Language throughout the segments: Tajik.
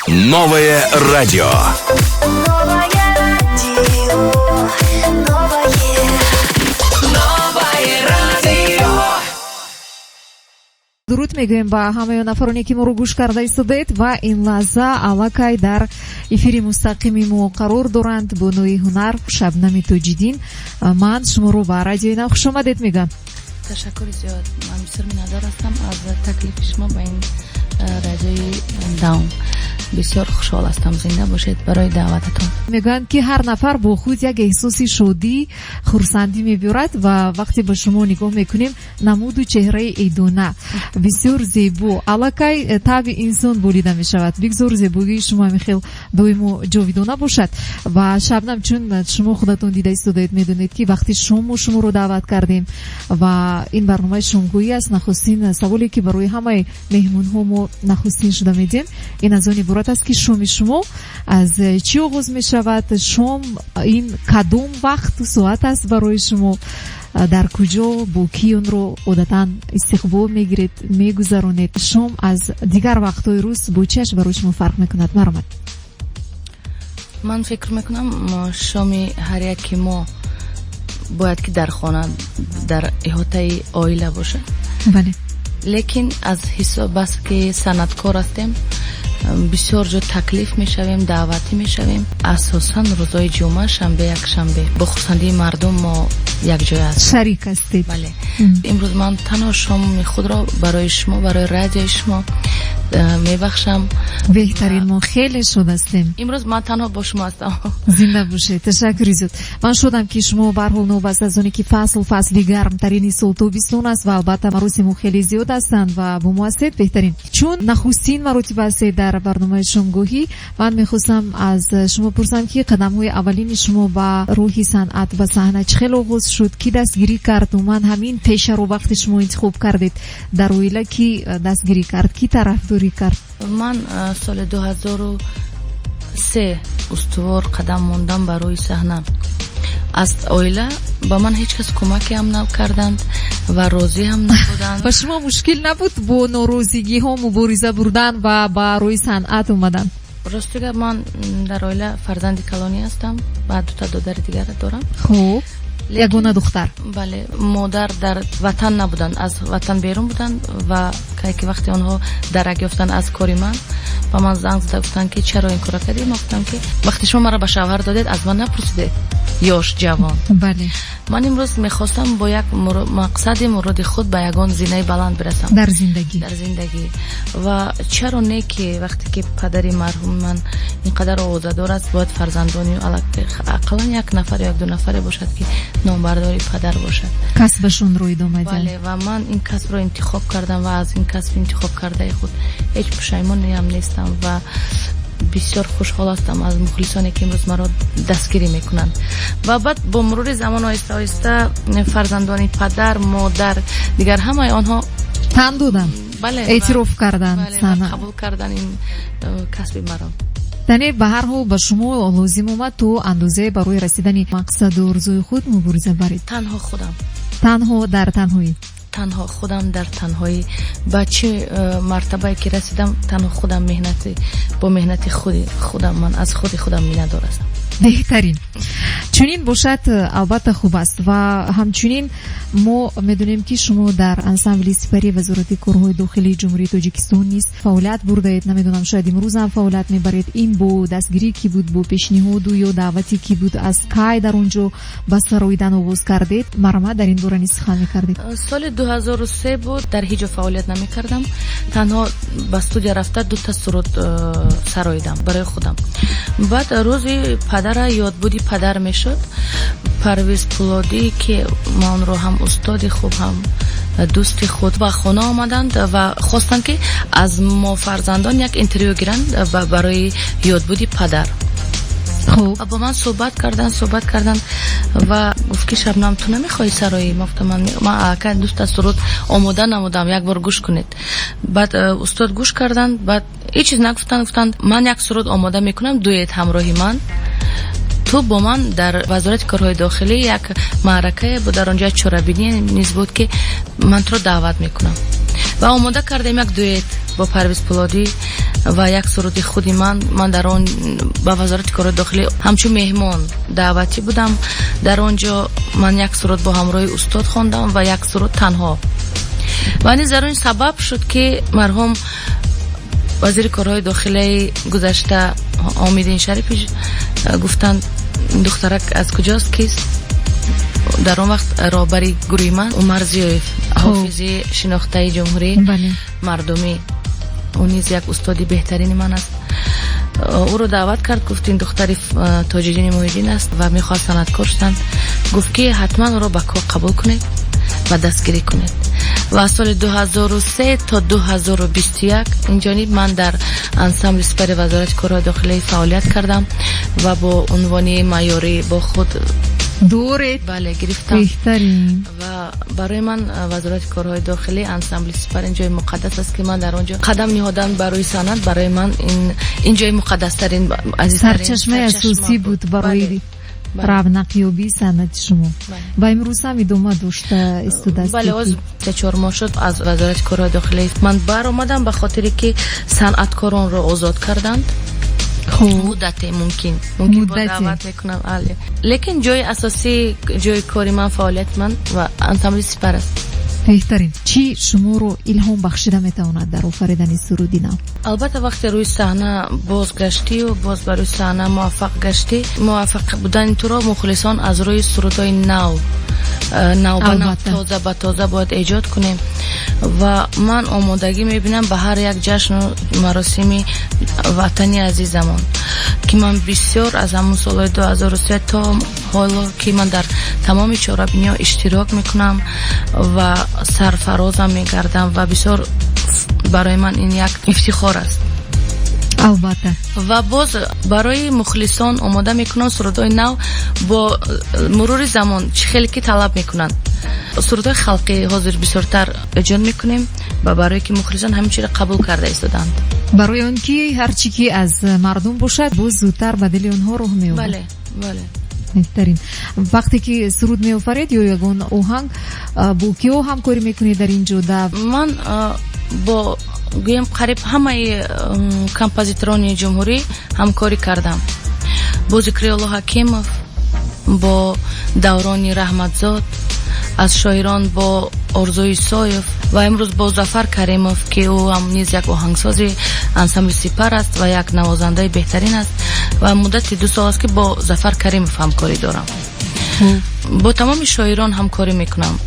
Новое радио. Новое радио, новое, Новое радио. Дуруд мегӯем ба ҳамаи нафароне, ки моро гӯш карда истодаед ва ин лаҳза аллакай дар эфири мустақими мо қарор доранд бонуи ҳунар Шабнами Тоҷиддин. Ман шуморо ба Радиои Нав хушомадед мегӯям. Ташаккури зиёд. Ман бисёр миннатдор ҳастам аз таклифи шумо ба ин радиои Нав. Бисёр хушҳол ҳастам. Зинда бошед барои даъвататон. Мегӯянд, ки ҳар нафар бо худ як эҳсоси шодӣ, хурсандӣ мебиёрад ва вақте ба шумо нигоҳ мекунем, намуду чеҳраи эйдона бисёр зебо, аллакай табъи инсон болида мешавад. Бигзор зебогии шумо ҳамин хел доимо ҷовидона бошад. Ва Шабнам, чун шумо худатон дида истодаед, медонед, ки вақти шом мо шуморо даъват кардем ва ин барномаи шомгоҳӣ аст, нахустин саволе, ки барои ҳамаи меҳмонҳо мо нахустин шуда медиҳем, ин аз он иборат аст, ки шоми шумо аз чӣ оғоз мешавад? Шом ин кадом вақту соат аст барои шумо? Дар куҷо, бо кӣ онро одатан истиқбол мегиред, мегузаронед? Шом аз дигар вақтҳои рӯз бо чиаш барои шумо фарқ мекунад? Марҳамат. Ман фикр мекунам, шоми ҳар яки мо бояд ки дар хона, дар иҳотаи оила бошад. Лекин аз ҳисоб бас ки санъаткор ҳастем, бисёр ҷо таклиф мешавем, даъватӣ мешавем. Асосан рӯзҳои ҷумъа, шанбе, якшанбе бо хурсандии мардум мо якҷоя ҳастем. Шарик ҳастед. Бале. Имрӯз ман танҳо шоми худро барои шумо, барои радиои шумо мебахшам. Беҳтарин, мо хеле шод ҳастем. Имрӯз ман танҳо бо шумо ҳастам. Зинда бошед, ташаккури зиёд. Ман шодам, ки шумо барҳол, новобаста аз оне ки фасл фасли гармтарини сол тобистон аст ва албатта маросиму хеле зиёд ҳастанд, ва бо мо ҳастед. Беҳтарин. Чун нахустин маротиба ҳастед дар барномаи шомгоҳӣ, ман мехостам аз шумо пурсам, ки қадамҳои аввалини шумо ба рӯҳи санъат, ба саҳна чӣ хел оғоз шуд? Кӣ дастгирӣ кард? Умуман, ҳамин пешаро вақте шумо интихоб кардед, дар оила кӣ дастгирӣ кард, кӣ тарафдорӣ кард? Ман соли 2003 устувор қадам мондам ба рӯи саҳна. Аз оила ба ман ҳеҷ кас кӯмаке ҳам накарданд ва розӣ ҳам набуданд. Ба шумо мушкил набуд бо норозигиҳо мубориза бурдан ва ба рӯи санъат омадан? Рости гап, ман дар оила фарзанди калонӣ ҳастам ва дута додари дигар дорам. Хуб, ягона духтар. Бале, модар дар ватан набуданд, аз ватан берун буданд ва кай ки вақте онҳо дарак ёфтанд аз кори ман, ба ман занг зада гуфтанд, ки чаро ин корро кардӣ. Ман гуфтам, ки вақте шумо маро ба шавҳар додед, аз ман напурсидед, ёш, ҷавон. Ман имрӯз мехостам бо як мақсади муроди худ ба ягон зинаи баланд бирасам. Дар зиндагӣ. Дар зиндагӣ. Ва чаро не, ки вақте ки падари марҳуми ман ин қадар овозадор аст, бояд фарзандони ақаллан як нафар ё як ду нафаре бошад, ки номбардори падар бошад. Касбашонро идома диҳад. Бале, ва ман ин касбро интихоб кардам ва аз ин касби интихоб кардаи худ ҳеҷ пушаймонеам нестам ва бисёр хушҳол ҳастам аз мухлисоне, ки имрӯз маро дастгирӣ мекунанд. Ва баъд бо мурури замон оҳиста оҳиста фарзандони падар, модар, дигар ҳамаи онҳо тан доданд. Бале. Эътироф карданд. Бале, ва саҳна қабул кардан ин касби маро. Яъне ба ҳар ҳол ба шумо лозим омад то андозае барои расидани мақсаду орзуи худ мубориза баред. Танҳо худам. Танҳо, дар танҳоӣ. Танҳо худам, дар танҳоӣ. Ба чӣ мартабае ки расидам, танҳо худам меҳнати, бо меҳнати худи худам, ман аз худи худам миннатдор ҳастам. Беҳтарин. Чунин бошад, албатта хуб аст. Ва ҳамчунин мо медонем, ки шумо дар ансамбли сипари Вазорати корҳои дохилии Ҷумҳурии Тоҷикистон низ фаъолият бурдаед. Намедонам, шояд имрӯз ҳам фаъолият мебаред. Ин бо дастгирӣ кӣ буд, бо пешниҳоду ё даъвати кӣ буд? Аз кай дар он ҷо ба сароидан оғоз кардед? Марҳамат, дар ин бора низ сухан мекардед. Соли 2003 буд, дар ҳеҷ ҷо фаъолият намекардам, танҳо ба студия рафта дута суруд сароидам барои худам. Баъд рӯзи падара, ёдбуди падар мешуд, Парвиз Пулодӣ, ки ма онро ҳам устоди хуб, ҳам дӯсти худ, ба хона омаданд ва хостанд, ки аз мо фарзандон як интервю гиранд барои ёдбуди падар. Ва бо ман суҳбат карданд, суҳбат карданд ва гуфт, ки Шабнам, ту намехоҳӣ сароӣ? Ма гуфтам, ман аллакай дута суруд омода намудам, як бор гӯш кунед. Баъд устод гӯш карданд, баъд ҳеҷ чиз нагуфтанд, гуфтанд, ман як суруд омода мекунам, дуэт ҳамроҳи ман. Ту бо ман дар Вазорати корҳои дохилӣ як маъракае буд, дар он ҷо чорабинӣ низ буд, ки ман туро даъват мекунам. Ва омода кардем як дуэт бо Парвиз Пулодӣ. Ва як суруди худи ман. Ман дар он ба Вазорати корҳои дохилӣ ҳамчун меҳмон даъватӣ будам. Дар он ҷо ман як суруд бо ҳамроҳи устод хондам ва як суруд танҳо. Ва низ дар он сабаб шуд, ки марҳум вазири корҳои дохилаи гузашта Омиддин Шарипов гуфтанд: «Духтарак аз куҷост, кист?» Дар он вақт роҳбари гурӯҳи ман Умар Зиёев, ҳофизи шинохтаи ҷумҳурӣ, мардумӣ, ӯ низ як устоди беҳтарини ман аст, ӯро даъват кард, гуфт: «Ин духтари Тоҷиддини Муҳиддин аст ва мехоҳад санъаткор шудан». Гуфт, ки ҳатман ӯро ба кор қабул кунед ва дастгирӣ кунед. Ва аз соли 2003 то 2021 инҷониб ман дар ансамбли Сипари Вазорати корҳои дохилӣ фаъолият кардам ва бо унвони майорӣ бо худ доред. Бале, гирифтам. Беҳтарин. Ва барои ман Вазорати корҳои дохилӣ, ансамбли Сипар ин ҷои муқаддас аст, ки ман дар он ҷо қадам ниҳодан барои санъат, барои ман ин ҷои муқаддастарин, азизтарин сарчашмаи асосӣ буд барои равнақёбии санъати шумо ва имрӯз ҳам идома дошта истодааст. Бале, ҳоз 3-4 моҳ шуд, аз Вазорати корҳои дохилӣ ман баромадам, ба хотире ки санъаткоронро озод карданд. Муддате мумкин бо даъват мекунам, лекин ҷои асосӣ, ҷои кори ман, фаъолияти ман ва ансамбли Сипар аст. Беҳтарин. Чӣ шуморо илҳом бахшида метавонад дар офаридани суруди нав? Албатта, вақте рӯи саҳна боз гаштию боз ба рӯи саҳна муваффақ гаштӣ, муваффақ будани туро мухлисон аз рӯи сурудҳои нав, навбанав, тоза ба тоза бояд эҷод кунем. Ва ман омодагӣ мебинам ба ҳар як ҷашну маросими ватани азизамон, ки ман бисёр аз ҳамун солҳои 2003 то ҳоло, ки ман дар тамоми чорабиниҳо иштирок мекунам ва сарфарозам мегардам, ва бисёр барои ман ин як ифтихор аст. Албатта. Ва боз барои мухлисон омода мекунам сурудҳои нав бо мурури замон, чӣ хеле ки талаб мекунанд. Сурудҳои халқӣ ҳозир бисёртар эҷод мекунем ва барое ки мухлисон ҳамин чиро қабул карда истоданд. Барои он ки ҳар чӣ ки аз мардум бошад, боз зудтар ба дили онҳо роҳ меёбад. Бале. Беҳтарин. Вақте ки суруд меофаред ё ягон оҳанг, бо киҳо ҳамкорӣ мекунед дар ин ҷода? Ман бо, гӯем, қариб ҳамаи композиторони ҷумҳурӣ ҳамкорӣ кардам: бо Зикриёлло Ҳакимов, бо Даврони Раҳматзод, аз шоирон бо Орзу Исоев ва имрӯз бо Зафар Каримов, ки ӯ ҳам низ як оҳангсози ансамбли Сипар аст ва як навозандаи беҳтарин аст. Ва муддати 2 сол аст, ки бо Зафар Каримов ҳамкорӣ дорам. Бо тамоми шоирон ҳамкорӣ мекунам,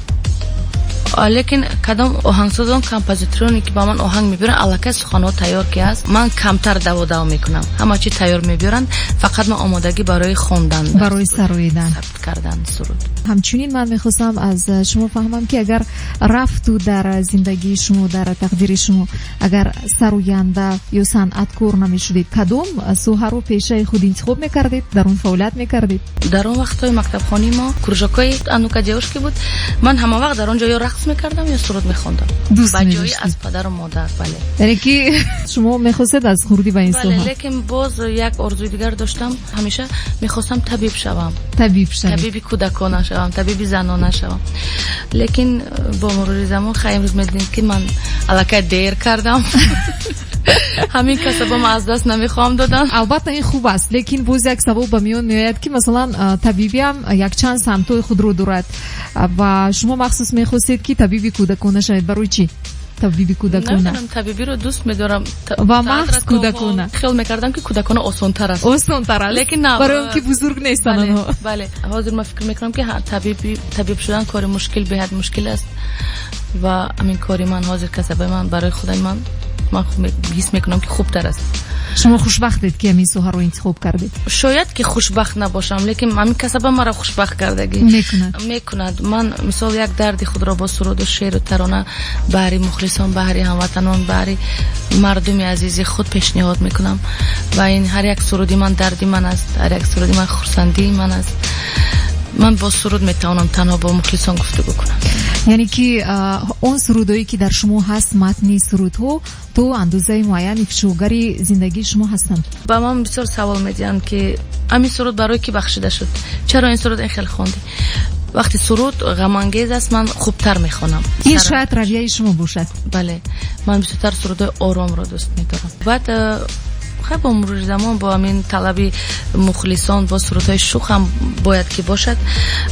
лекин кадом оҳангсозон, композитороне ки ба ман оҳанг мебиёранд, аллакай суханҳо тайёр ки аст, ман камтар даводав мекунам. Ҳама чи тайёр мебиёранд, фақат ман омодагӣ барои хондан, барои сароидан, сабт кардан суруд. Ҳамчунин ман мехостам аз шумо фаҳмам, ки агар рафту дар зиндагии шумо, дар тақдири шумо, агар сароянда ё санъаткор намешудед, кадом соҳаро пешаи худ интихоб мекардед, дар он фаъолият мекардед? Дар он вақтҳои мактабхонии мо кружокҳои «А ну-ка, девушки» буд. Ман ҳама вақт дар он ҷо ё рақс мекардам, ё суруд мехондам, ба ҷои аз падару модар, бале. Яъне ки шумо мехостед аз хурдӣ ба ин соҳа? Бале, лекин боз як орзуи дигар доштам: ҳамеша мехостам табиб шавам. Табиб шавед. Табиби кӯдакона шавам, табиби занона шавам. Лекин бо мурури замон, хай, имрӯз медонед, ки ман аллакай дер кардам, ҳамин касабам аз даст намехоҳам додан. Албатта, ин хуб аст, лекин боз як савол ба миён меояд, ки масалан табибиам якчанд самтҳои худро дорад ва шумо махсус мехостед, ки табиби кӯдакона шавед. Барои чӣ табиби кӯдакона? Намедонам, табибиро дӯст медорам. Ва маҳз кӯдакона? Хиёл мекардам, ки кӯдакона осонтар аст. Осонтар аст. Лекин на. Барои он ки бузург нестанд онҳо. Бале, ҳозир ман фикр мекунам, ки табиб шудан кори мушкил, беҳад мушкил аст. Ва ҳамин кори ман ҳозир, касабаи ман, барои худаи ман, ман ҳис мекунам, ки хубтар аст. Шумо хушбахтед, ки ҳамин соҳаро интихоб кардед? Шояд ки хушбахт набошам, лекин ҳамин касаба маро хушбахт кардагӣ. Мекунад. Мекунад. Ман мисол як дарди худро бо суруду шеъру тарона баҳри мухлисон, баҳри ҳамватанон, баҳри мардуми азизи худ пешниҳод мекунам. Ва ин ҳар як суруди ман дарди ман аст, ҳар як суруди ман хурсандии ман аст. Ман бо суруд метавонам танҳо бо мухлисон гуфтугӯ кунам. Яъне ки он сурудҳое, ки дар шумо ҳаст, матни сурудҳо то андозаи муайян ифшогари зиндагии шумо ҳастанд. Ба ман бисёр савол медиҳанд, ки ҳамин суруд барои кӣ бахшида шуд, чаро ин суруд ин хел хондӣ. Вақте суруд ғамангез аст, ман хубтар мехонам. Ин шояд равияи шумо бошад. Бале, ман бисёртар сурудҳои оромро дӯст медорам. Баъд хай, бо мурури замон, бо ҳамин талаби мухлисон, бо сурудҳои шух ҳам бояд ки бошад,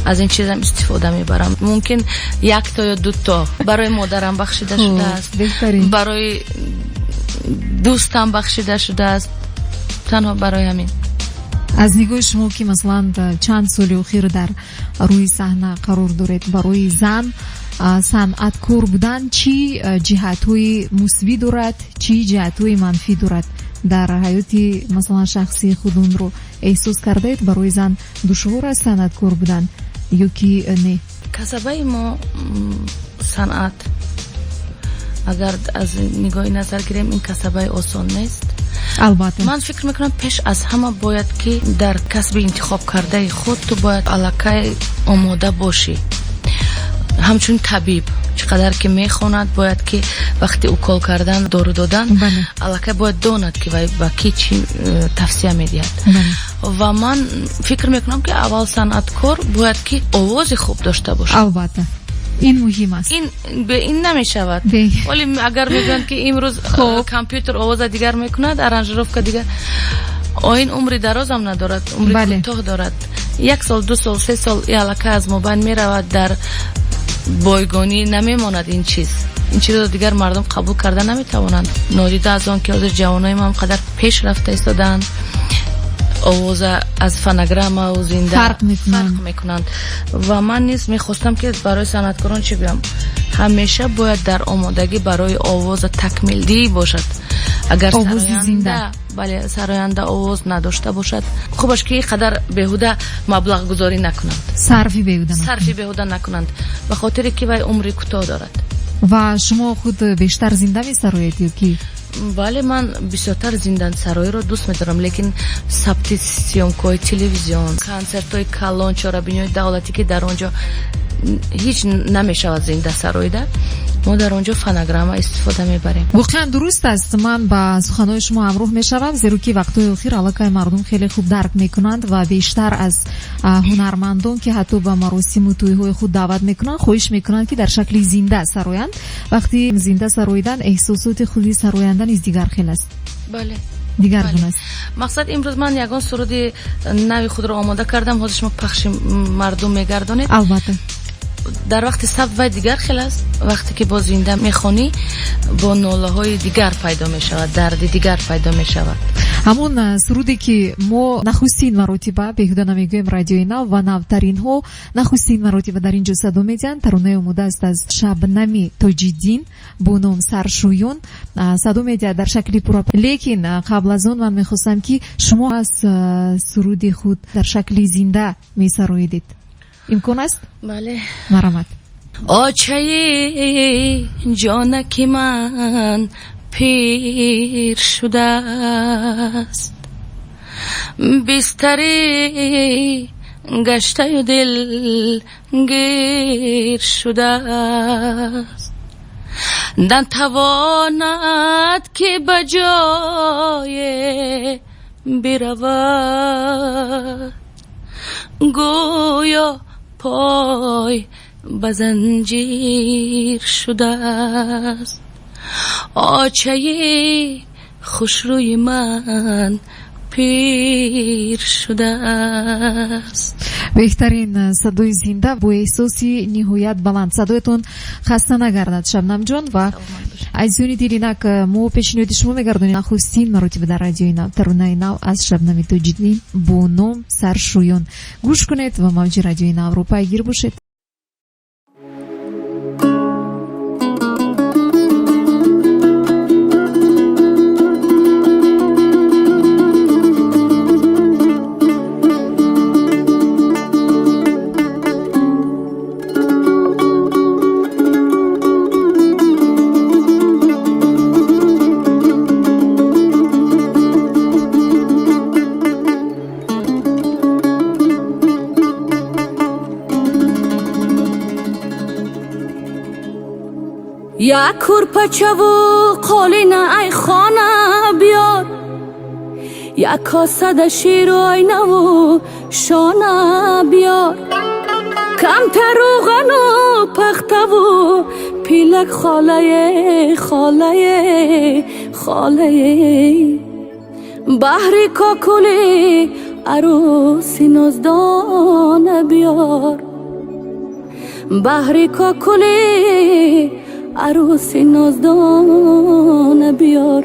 аз ин чизам истифода мебарам. Мумкин якто ё дуто барои модарам бахшида шудааст, барои дӯстам бахшида шудааст, танҳо барои ҳамин. Аз нигоҳи шумо, ки масалан чанд соли охир дар рӯи саҳна қарор доред, барои зан санъаткор будан чӣ ҷиҳатҳои мусбӣ дорад, чӣ ҷиҳатҳои манфӣ дорад? Дар ҳаёти масалан шахсии худ онро эҳсос кардаед? Барои зан душвор аст санъаткор будан ё ки не? Касабаи мо санъат, агар аз нигоҳи назар гирем, ин касабаи осон нест. Албатта. Ман фикр мекунам, пеш аз ҳама бояд ки дар касби интихобкардаи худ ту бояд аллакай омода бошӣ. Ҳамчун табиб чӣ қадар ки мехонад, бояд ки вақти укол кардан, дору додан, аллакай бояд донад, ки вай ба ки чӣ тавсия медиҳад. Ва ман фикр мекунам, ки аввал санъаткор бояд ки овози хуб дошта бошад. Албатта, ин муҳим аст. Ин бе ин намешавад. Вале агар мегӯянд, ки имрӯз компютер овоза дигар мекунад, аранжировка дигар, ин умри дарозам надорад, умри кӯтоҳ дорад. Як сол, 2 сол, 3 сол и аллакай аз мобайн меравад, дар бойгонӣ намемонад ин чиз. Ин чизро дигар мардум қабул карда наметавонанд. Нодида аз он ки ҳозир ҷавонои мо қадар пеш рафта истодаанд, овоза аз фонограммау зинда фарқ мекунанд. Ва ман низ мехостам, ки барои санъаткорон чӣ гӯям: ҳамеша бояд дар омодагӣ барои овоза такмилдиҳӣ бошад. Агар сароянда, бале, сароянда овоз надошта бошад, хубаш ки ин қадар беҳуда маблағгузорӣ накунанд. Сарфи беҳуда. Сарфи беҳуда накунанд, ба хотире ки вай умри кӯтоҳ дорад. Ва шумо худ бештар зинда месароед ё ки? Бале, ман бисёртар зиндасароиро дӯст медорам, лекин сабти съёмкаҳои телевизион, консертҳои калон, чорабиниҳои давлатӣ, ки дар он ҷо ҳеҷ намешавад зинда сароида, мо дар он ҷо фонограмма истифода мебарем. Воқеан дуруст аст, ман ба суханҳои шумо ҳамроҳ мешавам, зеро ки вақтҳои охир аллакай мардум хеле хуб дарк мекунанд ва бештар аз ҳунармандон, ки ҳатто ба маросиму тӯйҳои худ даъват мекунанд, хоҳиш мекунанд, ки дар шакли зинда сароянд. Вақти зинда сароидан эҳсосоти худи сароянда низ дигар хел аст. Бале. Дигаргун аст. Мақсад, имрӯз ман ягон суруди нави худро омода кардам, ҳозир шумо пахши мардум мегардонед. Албатта. Дар вақти сабт вай дигар хел аст, вақте ки бо зинда мехонӣ, бо нолаҳои дигар пайдо мешавад, дарди дигар пайдо мешавад. Ҳамон суруде, ки мо нахустин маротиба, беҳуда намегӯем, Радиои Нав ва навтаринҳо нахустин маротиба дар ин ҷо садо медиҳанд, таронаи омода аст аз Шабнами Тоҷиддин бо ном «Саршӯён», садо медиҳад дар шакли пурра. Лекин қабл аз он ман мехостам, ки шумо аз суруди худ дар шакли зинда месароидед. Имкон аст? Бале. Марҳамат. Очаи ҷонаки ман пир шудааст, бистарӣ гаштаю дилгир шудааст, натавонад ки ба ҷое биравад, гӯё пой ба занҷир шудааст. Очаи хушрӯи ман пир шудааст. Беҳтарин, садои зинда бо эҳсоси ниҳоят баланд. Садоятон хаста нагардад, Шабнамҷон. Ва азизони дил, инак мо пешниҳоди шумо мегардонем нахустин маротиба дар Радиои Нав таронаи нав аз Шабнами Тоҷиддин бо ном «Саршӯён». Гӯш кунед ва мавҷи Радиои Навро пайгир бошед. Як курпачаву қолина ай хона биёр, як косада ширу айнаву шона биёр. Камтар равғану пахтаву пилак холае, холае, холае. Баҳри кокули арӯси ноздона биёр, баҳри кокули арӯси ноздона биёр.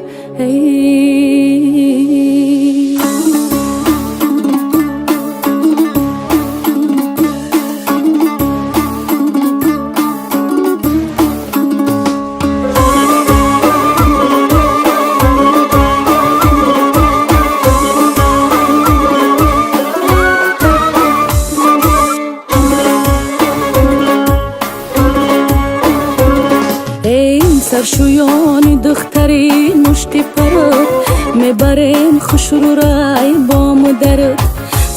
Эй, саршӯёни духтари мушти парот, мебарем хушрӯ рай бому дарот.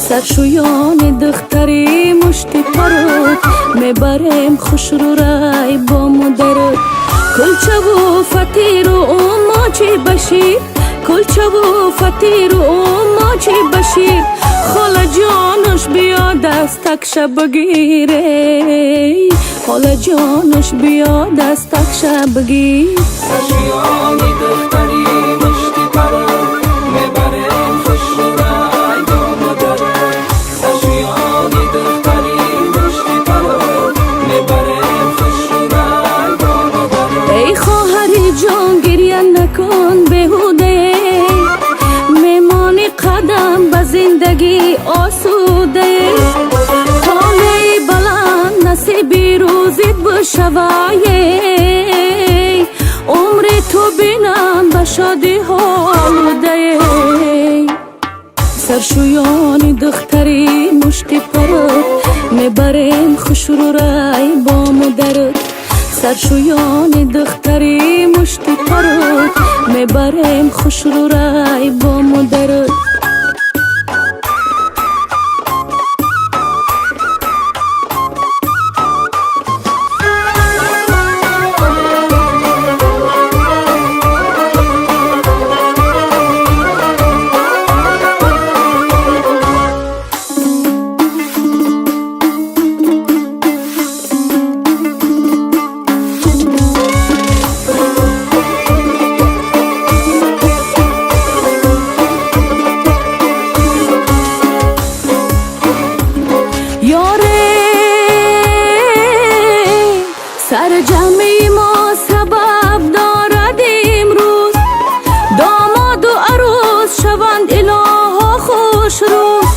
Саршӯёни духтари мушти парот, мебарем хушрӯ рай бому дарот. Кулчаву фатиру мочи башир, кулчаву фатиру мочи башир. Холаҷонош биё дастакша бигире, холаҷонош биё дастакша бигир. Саршӯёни духтари мушти парот, мебарем хушрӯ рай бому дарот. Саршӯёни духтари мушти парот, мебарем хушрӯ рай бому дарот. Эй хоҳари ҷон, гиря накун беҳуде, мемони қадам ба зиндагӣ осуде. Толеи баланд насиби рӯзит бишавае, умри ту бинам ба шодиҳо олудае. Саршӯёни духтари мушти парот, мебарем хушрӯ рай бому дарот. Саршӯёни духтари мушти парот, мебарем хушрӯ рай бому дарот. Ёре, сарҷамъи мо сабаб дорад имрӯз, домоду арӯс шаванд илоҳо хушрӯз.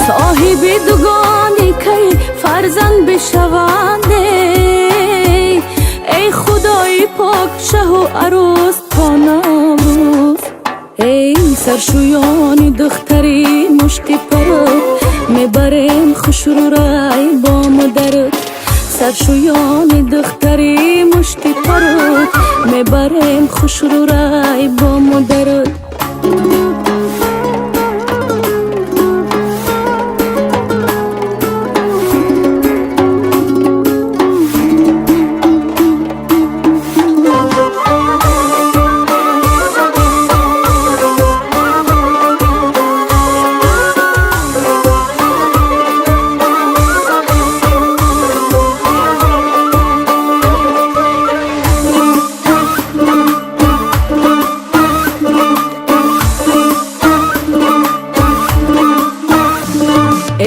Соҳиби дугони кай фарзанд бишаванд, эй худои пок, шаҳу арӯс то наврӯз. Эй саршӯёни духтари мушти парот, мебарем хушрӯ рай бому дарот. Саршӯёни духтари мушти парот, мебарем хушрӯ рай бому дарот.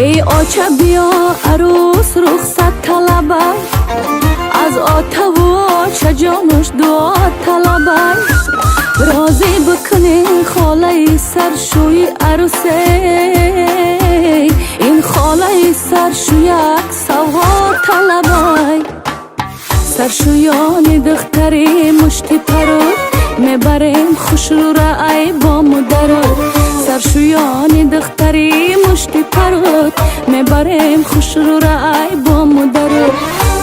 Эй оча, биё, арӯс рухсат талабай, аз отаву оча ҷонош дуо талабай. Розӣ бикунӣ холаи саршӯи арӯсе, ин холаи саршӯяк савғот талабай. Саршӯёни духтари мушти парот, мебарем хушрӯ рай бому дарот. Саршӯёни духтари мушти парот, мебарем хушрӯ рай бому дарот.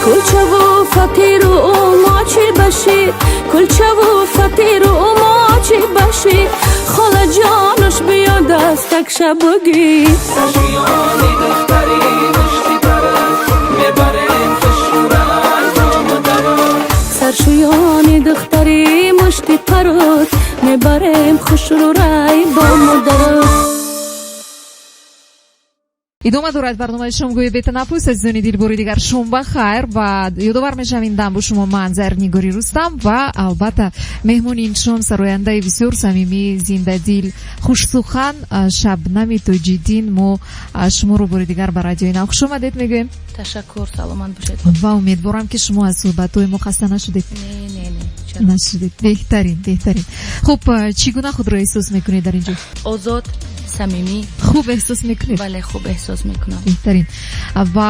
Кулчаву фатиру мочи башир, кулчаву фатиру мочи башир. Холаҷонош биё дастакша бигир. Саршӯёни духтари мушти парот, мебарем хушрӯ рай бому дарот. Саршӯёни духтари мушти парот, мебарем хушрӯ рай бому дарот. Идома дорад барномаи шомгоҳи бетанаффус. Азизони дил, бори дигар шом ба хайр ва ёдовар мешавем, ин дам бо шумо ман, Зарнигори Рустам, ва албатта меҳмони ин шом, сарояндаи бисёр самимӣ, зиндадил, хушсухан Шабнами Тоҷиддин. Мо шуморо бори дигар ба радиои Нав хуш омадед мегӯем. Ташаккур, саломат бошед. Ва умедворам, ки шумо аз суҳбатҳои мо хаста нашудед. Не, не, не, чаро? Нашудед. Беҳтарин, беҳтарин. Хуб, чӣ гуна худро эҳсос мекунед дар ин ҷо? Озод, самимӣ. Хуб эҳсос мекунед? Бале, хуб эҳсос мекунам. Беҳтарин. Ва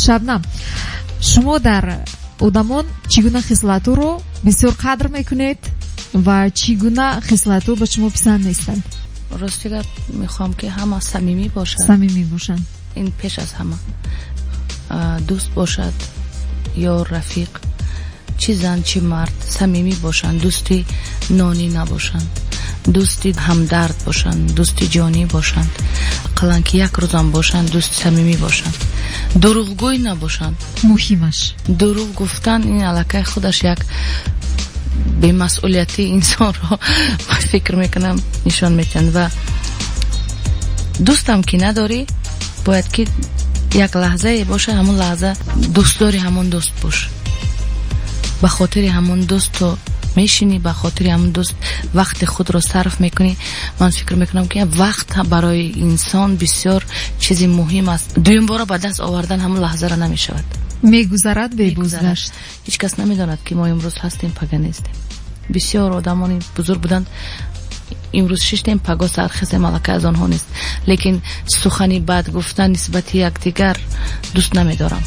Шабнам, шумо дар одамон чӣ гуна хислатҳоро бисёр қадр мекунед ва чӣ гуна хислатҳо ба шумо писанд нестанд? Рости гап, мехоҳам, ки ҳама самимӣ бошад. Самимӣ бошанд. Ин пеш аз ҳама, дӯст бошад ё рафиқ, чӣ зан, чӣ мард, самимӣ бошанд, дӯсти нонӣ набошанд, дӯсти ҳамдард бошанд, дӯсти ҷонӣ бошанд, ақаллан ки як рӯзам бошанд, дӯсти самимӣ бошанд, дурӯғгӯй набошанд. Муҳимаш. Дурӯғ гуфтан ин аллакай худаш як бемасъулияти инсонро, ман фикр мекунам, нишон медиҳанд. Ва дӯстам ки надорӣ, бояд ки як лаҳзае боша, ҳамон лаҳза дӯстдори ҳамон дӯст бош, ба хотири ҳамон дӯст ту мешинӣ, ба хотири ҳамон дӯст вақти худро сарф мекунӣ. Ман фикр мекунам, ки вақт барои инсон бисёр чизи муҳим аст. Дуюм бора ба даст овардан ҳамон лаҳзаро намешавад. Мегузарад бебозгашт. Ҳеҷ кас намедонад, ки мо имрӯз ҳастем, пага нестем. Бисёр одамони бузург буданд, имрӯз шиштем, паго сархезем, аллакай аз онҳо нест. Лекин сухани бад гуфтан нисбати якдигар дӯст намедорам.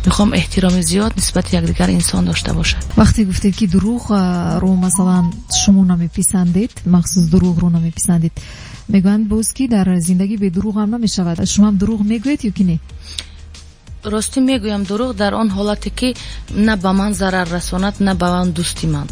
Мехоҳам эҳтироми зиёд нисбати якдигар инсон дошта бошад. Вақте гуфтед, ки дурӯғро, масалан, шумо намеписандед, махсус дурӯғро намеписандед, мегӯянд боз, ки дар зиндагӣ бе дурӯғ ҳам намешавад. Шумо ҳам дурӯғ мегӯед ё ки не? Ростӣ, мегӯям дурӯғ дар он ҳолате, ки на ба ман зарар расонад, на ба он дӯсти ман.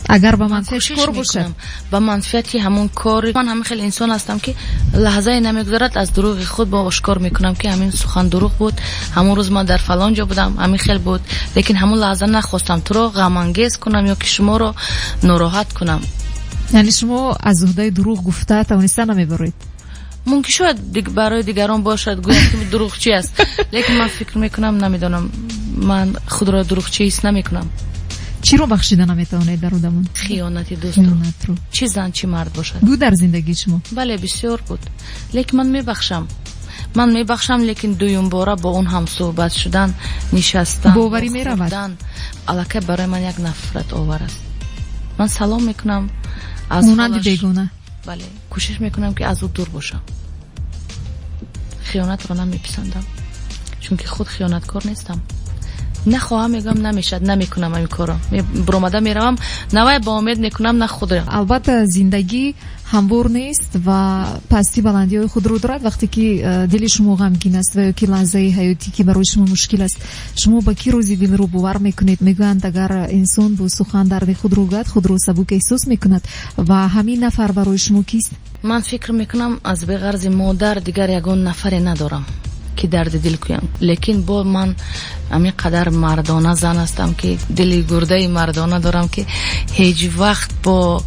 Агар ба манфиати кӯшиш кор бошад. Мекунам ба манфиати ҳамон кор. Ман ҳамин хел инсон ҳастам, ки лаҳзае намегузарад, аз дурӯғи худ бо ошкор мекунам, ки ҳамин сухан дурӯғ буд, ҳамон рӯз ман дар фалон ҷо будам, ҳамин хел буд, лекин ҳамон лаҳза нахостам туро ғамангез кунам ё ки шуморо нороҳат кунам. Яъне шумо аз уҳдаи дурӯғ гуфта тавониста намебароед? Мумкин, шояд барои дигарон бошад, гӯянд, ки дурӯғчӣ аст, лекин ман фикр мекунам, намедонам, ман худро дурӯғчӣ ҳис намекунам. Чиро бахшида наметавонед дар одамон? Хиёнати дӯстро. Хиёнатро. Чӣ зан, чӣ мард бошад. Буд дар зиндагии шумо? Бале, бисёр буд, лекин ман мебахшам, ман мебахшам, лекин дуюмбора бо он ҳам суҳбат шудан, нишастан, Боварӣ меравад. хӯрдан аллакай барои ман як нафратовар аст. Ман салом мекунам аз Монанди ҳолаш. бегона. Бале, кӯшиш мекунам, ки аз ӯ дур бошам. Хиёнатро намеписандам, чунки худ хиёнаткор нестам. Нахоҳам, мегӯям, намешавад, намекунам ҳамин корро. Буромада меравам, навай ба умед мекунам, на худро. Албатта, зиндагӣ ҳамвор нест ва пастӣ баландиҳои худро дорад. Вақте ки дили шумо ғамгин аст ва ё ки лаҳзаи ҳаётӣ, ки барои шумо мушкил аст, шумо ба кӣ рӯзи дилро бовар мекунед? Мегӯянд, агар инсон бо сухан дарди худро гӯяд, худро сабук эҳсос мекунад. Ва ҳамин нафар барои шумо кист? Ман фикр мекунам, аз беғарзи модар дигар ягон нафаре надорам, ки дарди дил кунам. Лекин бо ман ҳамин қадар мардона зан ҳастам, ки дили гурдаи мардона дорам, ки ҳеҷ вақт бо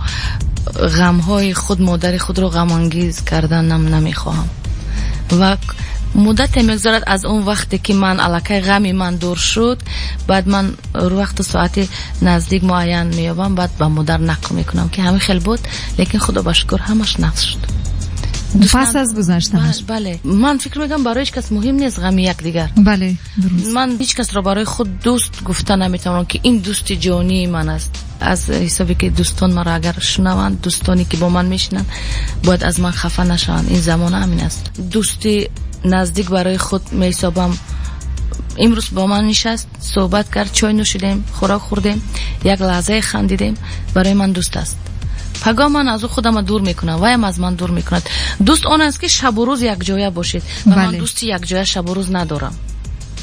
ғамҳои худ модари худро ғамангез карданам намехоҳам. Ва муддате мегузарад аз он вақте, ки ман аллакай ғами ман дур шуд, баъд ман вақту соати наздик муайян меёбам, баъд ба модар нақл мекунам, ки ҳамин хел буд, лекин худо ба шукр, ҳамаш нақл шуд. Пас аз гузаштанаш. Бале, ман фикр мекунам, барои ҳеҷ кас муҳим нест ғами якдигар. Бале, дуруст. Ман ҳеҷ касро барои худ дӯст гуфта наметавонам, ки ин дӯсти ҷонии ман аст. Аз ҳисобе ки дӯстон маро агар шунаванд, дӯстоне ки бо ман мешинанд, бояд аз ман хафа нашаванд. Ин замона ҳамин аст. Дӯсти наздик барои худ меҳисобам: имрӯз бо ман нишаст, суҳбат кард, чой нӯшидем, хӯрок хӯрдем, як лаҳзае хандидем, барои ман дӯст аст. Пагоҳ ман аз ӯ худама дур мекунам, ваям аз ман дур мекунад. Дӯст он аст, ки шабу рӯз якҷоя бошед, ва ман дӯсти якҷоя шабу рӯз надорам.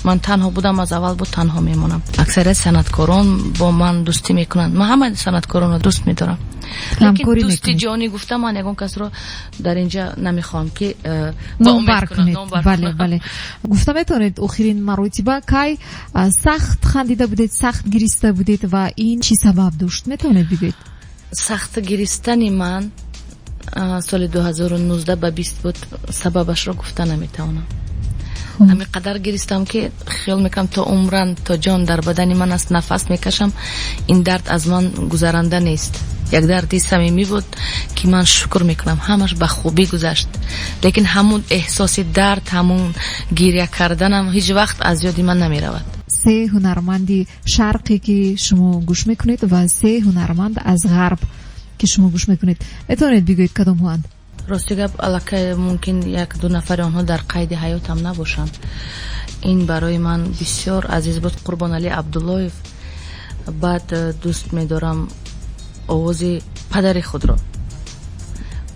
Ман танҳо будам аз аввал, буд, танҳо мемонам. Аксарияти санъаткорон бо ман дӯстӣ мекунанд. Ман ҳама санъаткоронро дӯст медорам, лекин Ҳамкорӣ дӯсти мекунед. ҷонӣ гуфта, ман ягон касро дар инҷа намехоҳам, ки ба умед Номбар кунам, кунед. номбар кунам. Бале, гуфта метавонед, охирин маротиба кай сахт хандида будед, сахт гириста будед ва ин чӣ сабаб дошт, метавонед бигӯед? Сахт гиристани ман Соли 2019 ба 20 буд. Сабабашро гуфта наметавонам. Ҳамин қадар гиристам, ки хиёл мекунам то умран, то ҷон дар бадани ман аст, нафас мекашам, ин дард аз ман гузаранда нест. Як дарди самимӣ буд, ки ман шукр мекунам, ҳамаш ба хубӣ гузашт, лекин ҳамун эҳсоси дард, ҳамун гиря карданам ҳеҷ вақт аз ёди ман намеравад. Се ҳунарманди шарқе, ки шумо гӯш мекунед, ва се ҳунарманд аз ғарб, ки шумо гӯш мекунед, метавонед бигӯед кадомҳоанд? Рости гап, аллакай мумкин як ду нафари онҳо дар қайди ҳаётам набошанд. Ин барои ман бисёр азиз буд Қурбоналӣ Абдуллоев. Баъд дӯст медорам овози падари худро,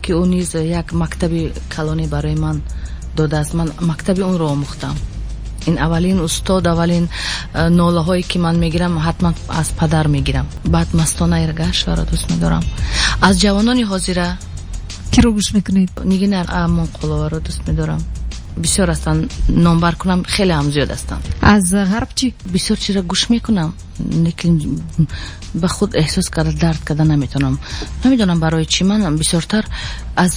ки ӯ низ як мактаби калонӣ барои ман додааст. Ман мактаби онро омӯхтам. Ин аввалин устод, аввалин нолаҳое ки ман мегирам, ҳатман аз падар мегирам. Баъд Мастона Эргашеваро дӯст медорам. Аз ҷавонони ҳозира Киро гӯш мекунед? Нигина Амонқуловаро дӯст медорам. Бисёр ҳастанд, номбар кунам, хеле ҳам зиёд ҳастанд. Аз ғарб чӣ? Бисёр чизро гӯш мекунам, лекин ба худ эҳсос карда, дард карда наметавонам. Намедонам барои чӣ. Ман бисёртар аз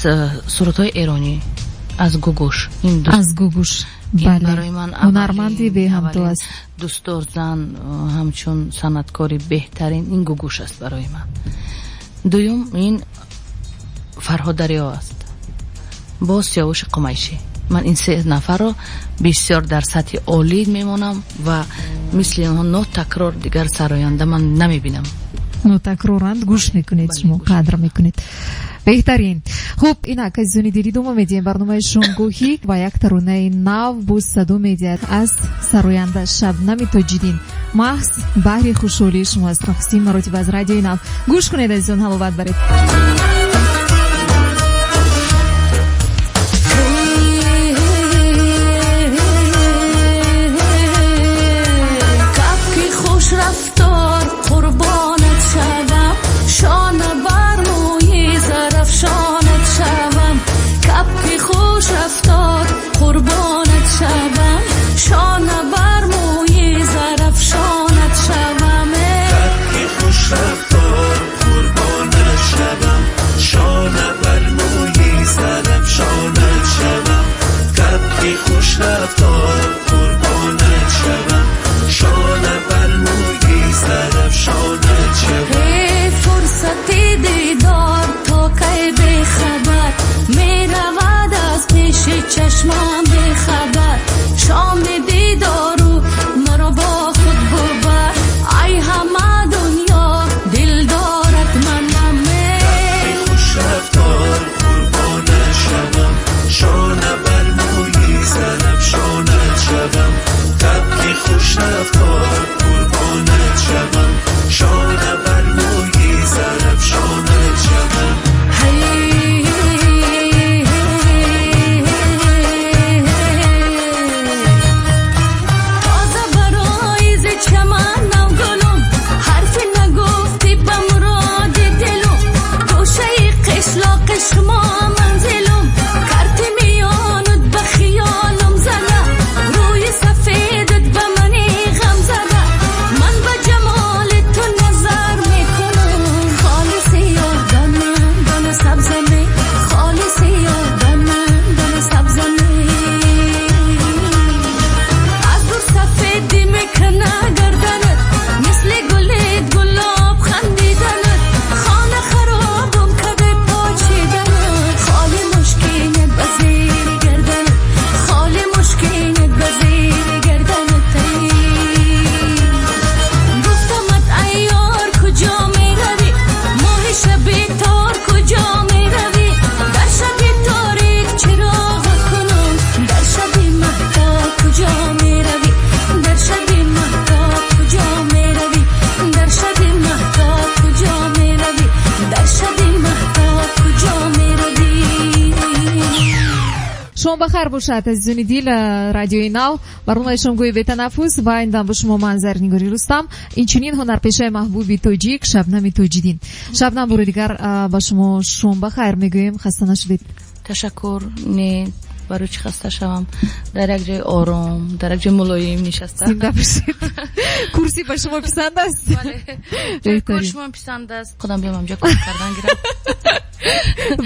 сурудҳои эронӣ, аз Гугуш. Аз Гугуш. Бале, барои ман ҳунарманди беҳамто аст. Дӯстдор зан, ҳамчун санъаткори беҳтарин ин Гугуш аст барои ман. Дуюм ин Фарҳод Дарё аст, боз Сиёвуши Қумайшӣ. Ман ин се нафарро бисёр дар сатҳи олӣ мемонам ва мисли онҳо нотакрор дигар сароянда ман намебинам. Нотакроранд, гӯш мекунед шумо, қадр мекунед. Беҳтарин. Хуб, инак, азизони дил, идома медиҳем барномаи шомгоҳӣ ва як таронаи нав боз садо медиҳад аз сароянда Шабнами Тоҷиддин. Маҳз баҳри хушҳолии шумо аст. Нахустин маротиба аз Радиои Нав гӯш кунед, азизон, ҳаловат баред. Кабки хушрафтор, қурбонат шавам, шона бар мӯи зарафшонат шавам. Кабки хушрафтор, қурбонат шавам, шона бар мӯи зарафшонат шавам. Кабки хушрафтор, қурбонат шавам, шона бар мӯи зарафшонат шавам. Кабки хушрафтор, қурбонат шавам, шона бар мӯи зарафшонат шавам. Эй фурсати дидор, то кай бехабар меравад аз пеши чашмам бехабар. Шоми дидору маро бо худ бубар, ай ҳама дунё дил дорад манам. Кабки хушрафтор, қурбонат шавам, шона бар мӯи зарафшонат шавам. Кабки хушрафтор, қурбонат шавам, шона бар мӯи зарафшонат шавам. Тоза барои зи чаман навгулум, ҳарфе нагуфтӣ ба муроди дилум. Гӯшаи қишлоқи шумо манзилум, карти миёнат ба хиёлум зада, рӯи сафедат ба мани ғам зада. Ман ба ҷамоли ту назар мекунам, холи сиёҳ дона дона сабзаме, холи сиёҳ дона дона сабзаме. Аз дур сафедӣ мекуна гарданат, мисли гули гулоб хандиданат. Хона харобум каде почиданат, холи мушкинат ба зери гарданат, холи мушкинат ба зери гарданат. Гуфтамат ай ёр, куҷо меравӣ? Моҳи шаби тор, куҷо меравӣ? Дар шаби торик чироғ кунам, дар шаби маҳтоб куҷо меравӣ? Дар шаби маҳтоб куҷо меравӣ? Дар шаби маҳтоб куҷо меравӣ? Дар шаби маҳтоб куҷо меравӣ? Шом бахайр бошад, азизони дил. Радиои Нав, барномаи шомгоҳи бетанаффус ва ин дам бо шумо ман, Зарнигори Рустам, инчунин ҳунарпешаи маҳбуби тоҷик Шабнами Тоҷиддин. Шабнам, бори дигар ба шумо шом бахайр мегӯем. Хаста нашудед? Ташаккур. Не, барои чӣ хаста шавам? Дар як ҷои ором, дар як ҷои мулоим нишаста. Зинда бошед. Курсӣ ба шумо писанд аст? Бале, ҷои кор шумо писанд аст. Худам биём, ҳамҷо кор кардан гирам.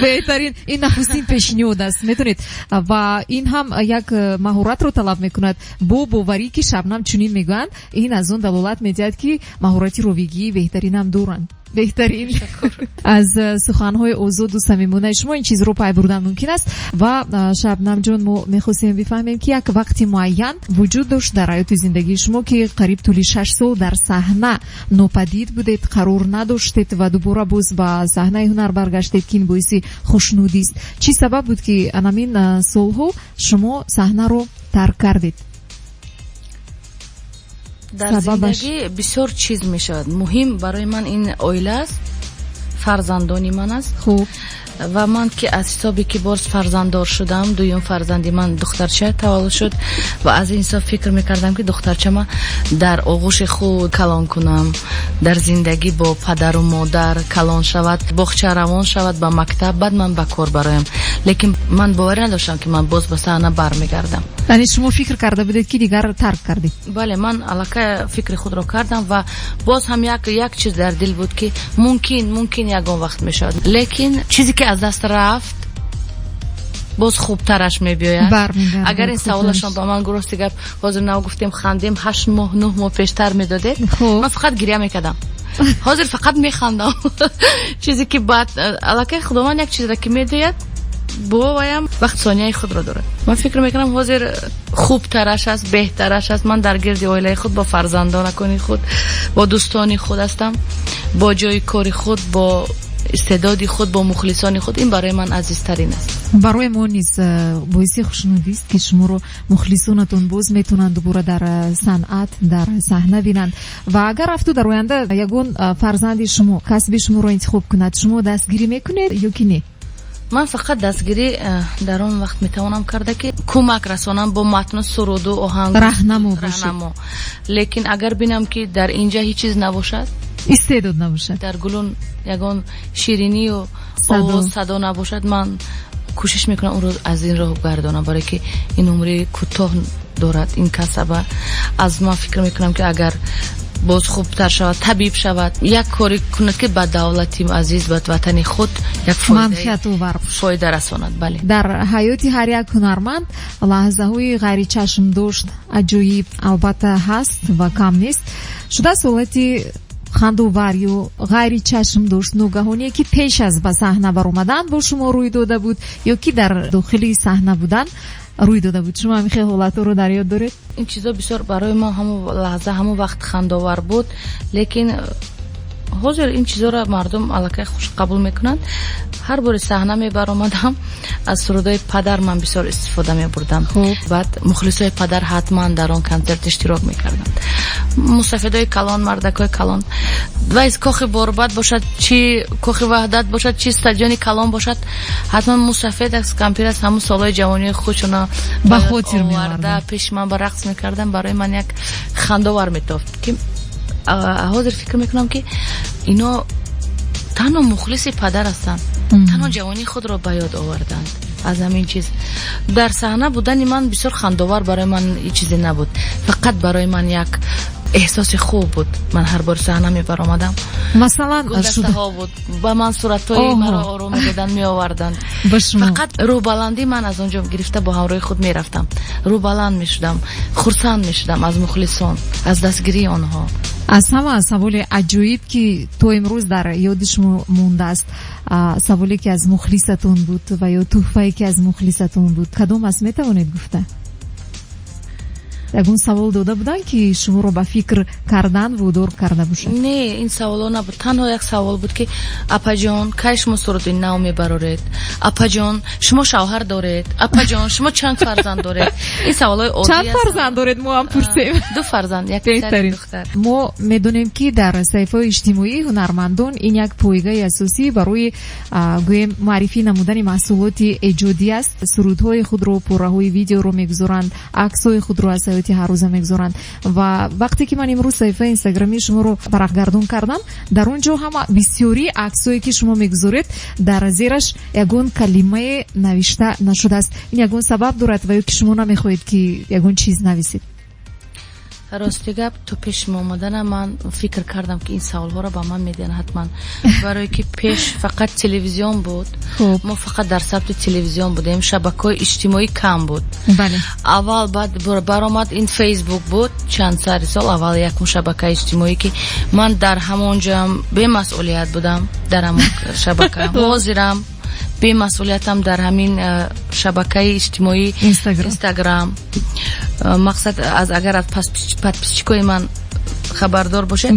Беҳтарин, ин нахустин пешниҳод аст, медонед, ва ин ҳам як маҳоратро талаб мекунад. Бо боварӣ ки Шабнам чунин мегӯянд, ин аз он далолат медиҳад, ки маҳорати рӯигӣ беҳтарин ҳам доранд. Беҳтарин. Аз суханҳои озод ва самимонаи шумо ин чизро пай бурдан мумкин аст. Ва Шабнам ҷон, мо мехостем бифаҳмем, ки як вақти муайян вуҷуд дошт дар ҳаёти зиндагии шумо, ки қариб тӯли 6 сол дар саҳна нопадид будед, қарор надоштед ва дубора боз ба саҳнаи ҳунар баргаштед, ки ин боиси хушнудист. Чӣ сабаб буд, ки анамин солҳо шумо саҳнаро тарк кардед? Дар зиндагӣ бисёр чиз мешавад. Муҳим барои ман ин оила аст, фарзандони ман аст. Хуб. Ва ман ки аз ҳисобе ки боз фарзанддор шудам, дуюм фарзанди ман духтарча таваллуд шуд ва аз ин ҳисоб фикр мекардам, ки духтарчама дар оғӯши худ калон кунам, дар зиндагӣ бо падару модар калон шавад, боғча равон шавад, ба мактаб, баъд ман ба кор бароям. Лекин ман боварӣ надоштам, ки ман боз ба саҳна бармегардам. Яъне шумо фикр карда будед, ки дигар тарк кардед? Бале, ман аллакай фикри худро кардам ва боз ҳам як чиз дар дил буд, ки мумкин ягон вақт мешавад, лекин чизе ки аз даст рафт, боз хубтараш мебиёяд. Агар ин саволашон ба ман, рости гап, ҳозир нав гуфтем, хандем, 8 моҳ, 9 моҳ пештар медодед, ман фақат гиря мекардам. Ҳозир фақат механдам. Чизе ки баъд аллакай Худованд як чизро ки медиҳад, боваям вақт сонияи худро дорад. Ман фикр мекунам, ҳозир хубтараш аст, беҳтараш аст. Ман дар гирди оилаи худ, бо фарзандонакони худ, бо дӯстони худ ҳастам, бо ҷои кори худ, бо истеъдоди худ, бо мухлисони худ. Ин барои ман азизтарин аст. Барои мо низ боиси хушнудист, ки шуморо мухлисонатон боз метавонанд дубора дар санъат, дар саҳна бинанд. Ва агар рафту дар оянда ягон фарзанди шумо касби шуморо интихоб кунад, шумо дастгирӣ мекунед ё ки не? Ман фақат дастгирӣ дар он вақт метавонам карда, ки кӯмак расонам бо матну суруду оҳанг. Раҳнамо. Раҳнамо. Лекин агар бинам, ки дар инҷа ҳеҷ чиз набошад, истеъдод набошад, дар гулун ягон ширинию овоз, садо набошад, ман кӯшиш мекунам ӯро аз ин роҳ гардонам, барое ки ин умри кӯтоҳ дорад ин касаба. Аз ман фикр мекунам, ки агар боз хубтар шавад, табиб шавад, як коре кунад, ки ба давлати азиз, ба ватани худ як манфиатовар фоида расонад. Бале. Дар ҳаёти ҳар як ҳунарманд лаҳзаҳои ғайричашмдошт, аҷоиб албатта ҳаст ва кам нест. Шудааст ҳолати хандовар ё ғайричашмдошт, ногаҳоне, ки пеш аз ба саҳна баромадан бо шумо рӯй дода буд ё ки дар дохили саҳна будан рӯй дода буд? Шумо ҳамин хел ҳолатҳоро дар ёд доред? Ин чизо бисёр барои мо ҳамон лаҳза, ҳамон вақт хандовар буд, лекин ҳозир ин чизоро мардум аллакай хуш қабул мекунанд. Ҳар бори саҳна мебаромадам, аз сурудҳои падар ман бисёр истифода мебурдам. Баъд мухлисои падар ҳатман дар он консерт иштирок мекарданд, мусафедои калон, мардакҳои калон. Ва из Кохи Борбад бошад, чи Кохи Ваҳдат бошад, чи стадиони калон бошад, ҳатман мусафед аст, кампир аст, ҳамун солҳои ҷавонии худшона ба хотир оварда, пеши ман ба рақс мекардам. Барои ман як хандовар метофт, ки ҳозир фикр мекунам, ки ино танҳо мухлиси падар ҳастанд, танҳо ҷавонии худро ба ёд оварданд. Аз ҳамин чиз дар саҳна будани ман бисёр хандовар барои ман ҳеҷ чизе набуд, фақат барои ман як эҳсоси хуб буд. Ман ҳар бор саҳна мебаромадам, масалан, гулдастаҳо буд, ба ман суратҳои маро оро медоданд, меоварданд. Фақат рӯбаландӣ ман аз он ҷо гирифта бо ҳамроҳи худ мерафтам, рӯбаланд мешудам, хурсанд мешудам аз мухлисон, аз дастгирии онҳо. Аз ҳама саволи аҷоиб, ки то имрӯз дар ёди шумо мондааст, саволе ки аз мухлисатон буд ва ё тӯҳфае ки аз мухлисатон буд, кадом аст, метавонед гуфта? Ягон савол дода буданд, ки шуморо ба фикр кардан водор карда бошад? Не, ин саволо набуд. Танҳо як савол буд, ки апаҷон, кай шумо суруди нав мебароред, апаҷон, шумо шавҳар доред, апаҷон, шумо чанд фарзанд доред? Ин саволҳои оддӣ. Чанд фарзанд доред, мо ҳам пурсем. Ду фарзанд, як писар, духтар. Мо медонем, ки дар саҳифаҳои иҷтимоии ҳунармандон ин як пойгаи асосӣ барои, гӯем, муаррифӣ намудани маҳсулоти эҷодӣ аст. Сурудҳои худро, пораҳои видеоро мегузоранд, аксҳои худро аз ҳаёти ҳаррӯза мегузоранд. Ва вақте ки ман имрӯз саҳифаи инстаграмии шуморо варақгардон кардам, дар он ҷо ҳама бисёри аксҳое, ки шумо мегузоред, дар зераш ягон калимае навишта нашудааст. Ин ягон сабаб дорад ва ё ки шумо намехоҳед, ки ягон чиз нависед? Рости гап, то пеши мо омадана ман фикр кардам, ки ин саволҳоро ба ман медиҳанд ҳатман, барое ки пеш фақат телевизион буд, мо фақат дар сабти телевизион будем, шабакаҳои иҷтимоӣ кам буд. Аввал баъд баромад ин Фейсбук буд, чанд сари сол аввал якум шабакаи иҷтимоӣ, ки ман дар ҳамон ҷоам бемасъулият будам, дар ҳамон шабака. Ҳозирам бемасъулиятам дар ҳамин шабакаи иҷтимоӣ, Инстаграм. Мақсад аз агар аз подписчикои ман хабардор бошед,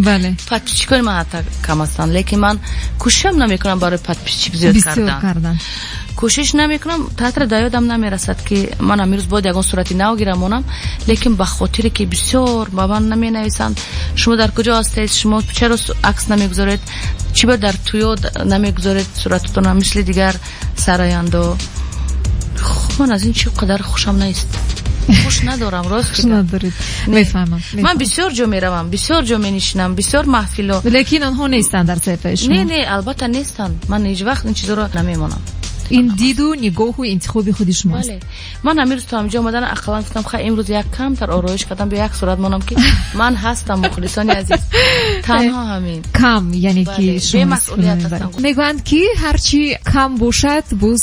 подписчикои ман ҳатто кам ҳастанд, лекин ман кӯшишам намекунам барои подписчик зиёд кардан, кӯшиш намекунам. Театра дар ёдам намерасад, ки ман амирӯз бояд ягон сурати нав гирам монам, лекин ба хотире ки бисёр ба ман наменависанд: шумо дар куҷо ҳастед, шумо чаро акс намегузоред, чӣ ба дар туё намегузоред сурататона мисли дигар сарояндо. Ман аз ин чӣ қадар хушам нест, хуш надорам, рост. Надоред, мефаҳмам. Ман бисёр ҷо меравам, бисёр ҷо менишинам, бисёр маҳфило. Лекин онҳо нестанд дар саҳифаи шумо. Не, не, албатта нестанд. Ман ҳеҷ вақт ин чизоро намемонам. Ин диду нигоҳу интихоби худи шумост. Бале, ман амирӯз то ҳамҷо омадан ақаллан гуфтам, хай, имрӯз як камтар ороиш кардам, бё як сурат монам, ки ман ҳастам, мухлисони азиз, танҳо ҳамин. Кам, яъне ки бемасъулият ҳастам. Мегӯянд, ки ҳарчи кам бошад, боз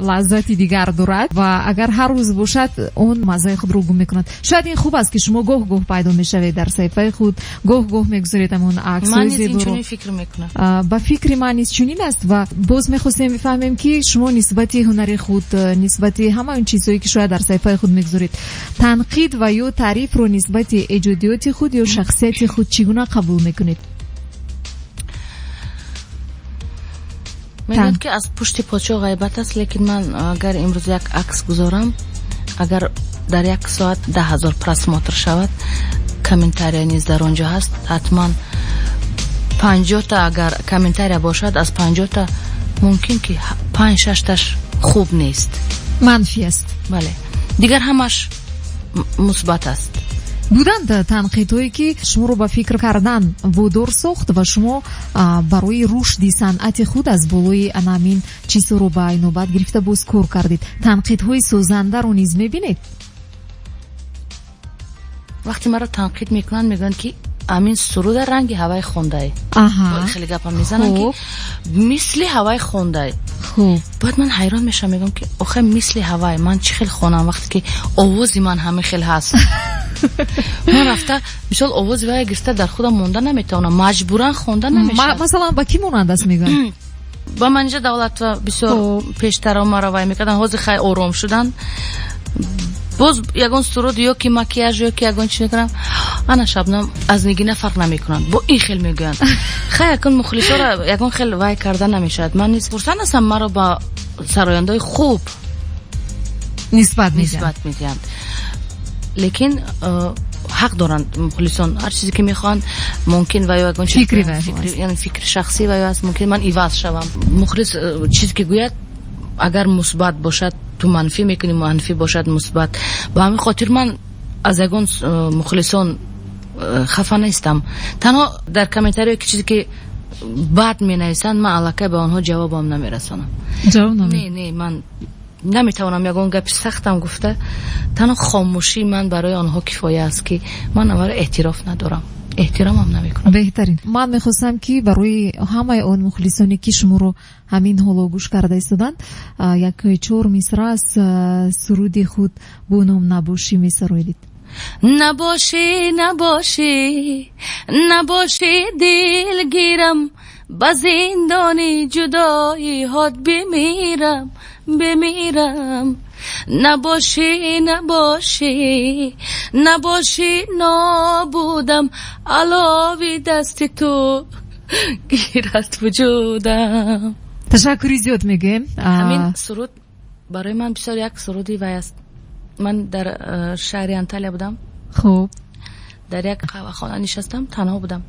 лаззати дигар дорад ва агар ҳар рӯз бошад, он маззаи худро гум мекунад. Шояд ин хуб аст, ки шумо гоҳ гоҳ пайдо мешавед дар саҳифаи худ, гоҳ гоҳ мегузоред ҳамон аксҳои зеборо. Фикр мекунам. Ба фикри ман низ чунин аст. Ва боз мехостем бифаҳмем, ки шумо нисбати ҳунари худ, нисбати ҳама он чизҳое, ки шояд дар саҳифаи худ мегузоред, танқид ва ё таърифро нисбати эҷодиёти худ ё шахсияти худ чӣ гуна қабул мекунед? Мегӯянд, ки аз пушти подшоҳ ғайбат аст, лекин ман агар имрӯз як акс гузорам, агар дар як соат 10 000 просмотр шавад, комментария низ дар он ҷо ҳаст, ҳатман 50-та агар комментария бошад, аз 50-та мумкин ки панҷ шашташ хуб нест. Манфӣ аст. Бале, дигар ҳамаш мусбат аст. Буданд танқидҳое, ки шуморо ба фикр кардан водор сохт ва шумо барои рушди санъати худ аз болои ана ҳамин чизҳоро ба инобат гирифта боз кор кардед? Танқидҳои созандаро низ мебинед? Вақте маро танқид мекунанд, мегӯянд, ки амин суруда ранги ҳавай хондай, хеле гапам мезананд, ки мисли ҳавай хондай. Баъд ман ҳайрон мешавам, мегӯям, ки охе, мисли ҳавай ман чӣ хел хонам, вақте ки овози ман ҳамин хел ҳаст? Ман рафта, мисол, овози вая гирифта дар худам монда наметавонам, маҷбуран хонда намешавад. Масалан, ба кӣ монанд аст мегӯянд? Ба Манижа Давлатова бисёр. Пештаро маро вай мекарданд, ҳозир хай ором шуданд. Боз ягон суруд ё ки макияж ё ки ягон чи мекунам, ана Шабнам аз Нигина фарқ намекунанд, бо ин хел мегӯянд. Хай, якон мухлисоро ягон хел вай карда намешавад. Ман низ хурсанд ҳастам, маро ба сарояндаҳои хуб нисбат медиҳанд. Нисбат медиҳанд, лекин ҳақ доранд мухлисон, ҳар чизе ки мехоҳанд, мумкин ва ё ягон чиз фикри вай. Яъне фикри шахсӣ ва ё аст, мумкин ман иваз шавам. Мухлис чизе ки гӯяд, агар мусбат бошад, ту манфӣ мекунӣ, манфӣ бошад, мусбат. Ба ҳамин хотир ман аз ягон мухлисон хафа нестам. Танҳо дар комментариё ки чизе ки бад менависанд, ман аллакай ба онҳо ҷавобам намерасонам. Ҷавоб? Не, не, ман наметавонам ягон гапи сахтам гуфта. Танҳо хомӯшии ман барои онҳо кифоя аст, ки ман аввал эътироф надорам, эҳтиромам намекунам. Беҳтарин. Ман мехостам, ки барои ҳамаи он мухлисоне, ки шуморо ҳамин ҳоло гӯш карда истоданд, як чор мисра аз суруди худ бо ном «Набошӣ» месароидед. Набошӣ, набошӣ, набошӣ, дилгирам, ба зиндони ҷудоиҳот бимирам, бимирам. Набошӣ, набошӣ, набошӣ, нобудам, алови дасти ту гирад вуҷудам. Ташаккури зиёд мегӯем. Ҳамин суруд барои ман бисёр як суруди вай аст. Ман дар шаҳри Анталия будам, дар як қаҳвахона нишастам, танҳо будам.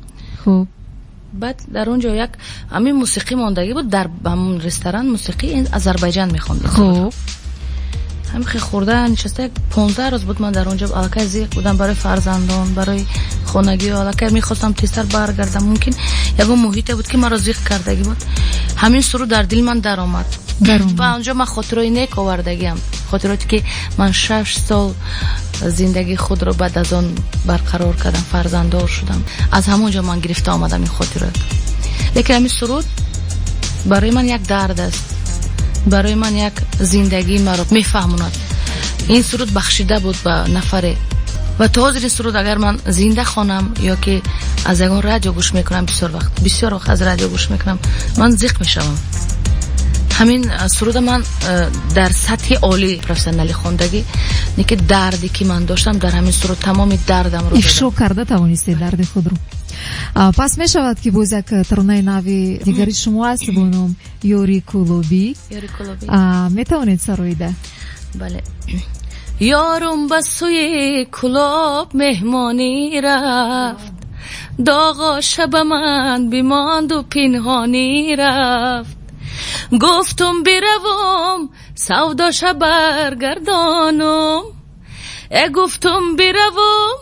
Баъд дар он ҷо як ҳамин мусиқӣ мондагӣ буд, дар ҳамон ресторан мусиқии Азарбайҷан мехонд. Ҳамин хел хӯрда нишаста, як 15 рӯз буд ман дар он ҷо, аллакай зиқ будам барои фарзандон, барои хонагиҳо, аллакай мехостам тезтар баргардам. Мумкин ягон муҳите буд, ки маро зиқ кардагӣ буд. Ҳамин суруд дар дили ман даромад. Даромад. Ва он ҷо ман хотирои нек овардагиам. Хотироте ки ман 6 сол зиндагии худро баъд аз он барқарор кардам, фарзанддор шудам, аз ҳамон ҷо ман гирифта омадам ин хотирот. Лекин ҳамин суруд барои ман як дард аст, барои ман як зиндагии маро мефаҳмонад. Ин суруд бахшида буд ба нафаре ва то ҳозир ин суруд агар ман зинда хонам ё ки аз ягон радио гӯш мекунам, бисёр вақт, бисёр вақт аз радио гӯш мекунам, ман зиқ мешавам. Ҳамин суруда ман дар сатҳи олии профессионалӣ хондагӣ не, ки дарде ки ман доштам, дар ҳамин суруд тамоми дардамро ифшо карда тавонистед, дарди худро. Пас мешавад, ки боз як таронаи нави дигари шумо аст бо ном «Ёри Кӯлобӣ». «Ёри Кӯлобӣ». Метавонед сароида? Бале. Ёрум ба сӯи Кӯлоб меҳмонӣ рафт, доғоша ба ман бимонду пинҳонӣ рафт. Гуфтум биравум, савдоша баргардонум, э, гуфтум биравум,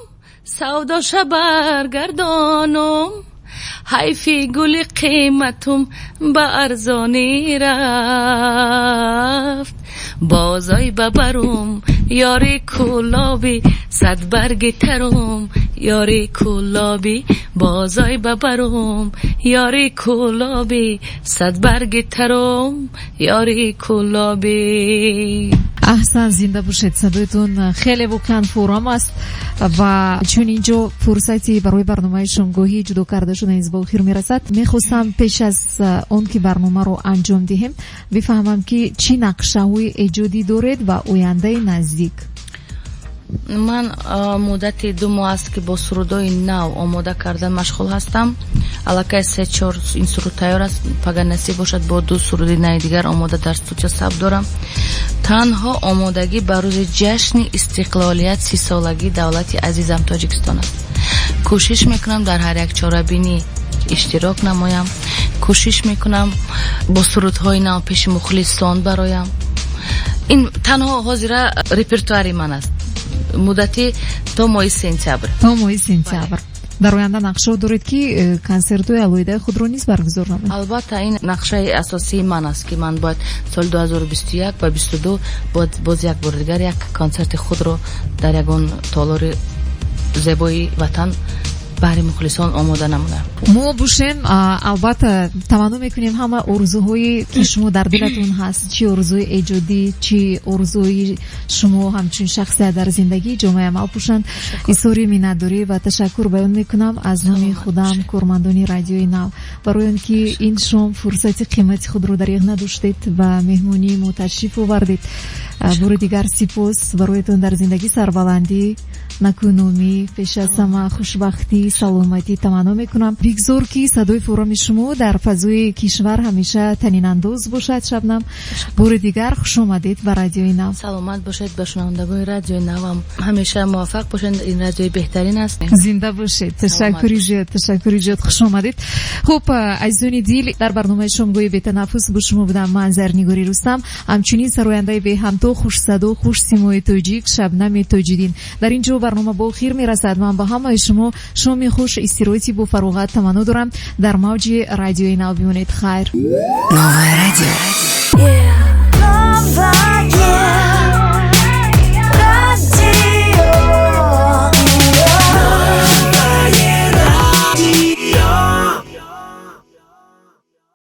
савдоша баргардонум, ҳайфи гули қиматум ба арзонӣ рафт. Бозой бабарум, ёри Кӯлобӣ, сад барги тарум, ёри Кӯлобӣ. Бозой бабарум, ёри Кӯлобӣ, сад барги тарум, ёри Кӯлобӣ. Аҳсан, зинда бошед, садоятон хеле воқеан форам аст. Ва чун инҷо фурсати барои барномаи шомгоҳӣ ҷудо карда шуда низ ба охир мерасад, мехостам пеш аз он ки барномаро анҷом диҳем, бифаҳмам, ки чӣ нақшаҳои эҷодӣ доред ва ояндаи наздик. Ман муддати 2 моҳ аст, ки бо сурудҳои нав омода кардан машғул ҳастам. Аллакай се чор ин суруд тайёр аст. Пага насиб бошад, бо ду суруди нави дигар омода дар студия сабт дорам. Танҳо омодагӣ ба рӯзи ҷашни истиқлолият, 30-солагии давлати азизам Тоҷикистон аст. Кӯшиш мекунам дар ҳар як чорабинӣ иштирок намоям, кӯшиш мекунам бо сурудҳои нав пеши мухлисон бароям. Ин танҳо ҳозира репертуари ман аст муддати то моҳи сентябр. То моҳи сентябр. Дар оянда нақшаҳо доред, ки консертҳои алоҳидаи худро низ баргузор намоед? Албатта, ин нақшаи асосии ман аст, ки ман бояд соли 2021 ва 22 бояд боз як бори дигар як консерти худро дар ягон толори зебои ватан баҳри мухлисон омода намоям. Мо бошем, албатта, таманно мекунем ҳама орзуҳое, ки шумо дар дилатон ҳаст, чӣ орзуи эҷодӣ, чӣ орзуи шумо ҳамчун шахсият дар зиндагӣ, ҷомаи амал пӯшанд. Изҳори миннатдорӣ ва ташаккур баён мекунам аз номи худам, кормандони Радиои Нав, барои он ки ин шом фурсати қимати худро дареғ надоштед ва меҳмонии мо ташриф овардед. Бори дигар сипос бароятон, дар зиндагӣ сарбаландӣ, накӯномӣ, пеш аз ҳама хушбахтӣ, саломатӣ таманно мекунам. Бигзор, ки садои фороми шумо дар фазои кишвар ҳамеша танинандоз бошад. Шабнам, бори дигар хуш омадед ба Радиои Нав. Саломат бошед. Ба шунавандагони Радиои Навам ҳамеша муваффақ бошед, ин радиои беҳтарин аст. Зинда бошед, ташаккури зиёд, ташаккури зиёд, хуш омадед. Хуб, азизони дил, дар барномаи шомгоҳи бетанаффус бо шумо будам ман, Зарнигори Рустам, ҳамчунин сарояндаи беҳамто, хушсадо, хушсимои тоҷик Шабнами Тоҷиддин. Дар ин ҷо барнома ба охир мерасад. Ман ба ҳамаи шумо шоми хуш, истироҳати бофароғат таманно дорам. Дар мавҷи Радиои Нав бимонед. Хайр. Новое радио.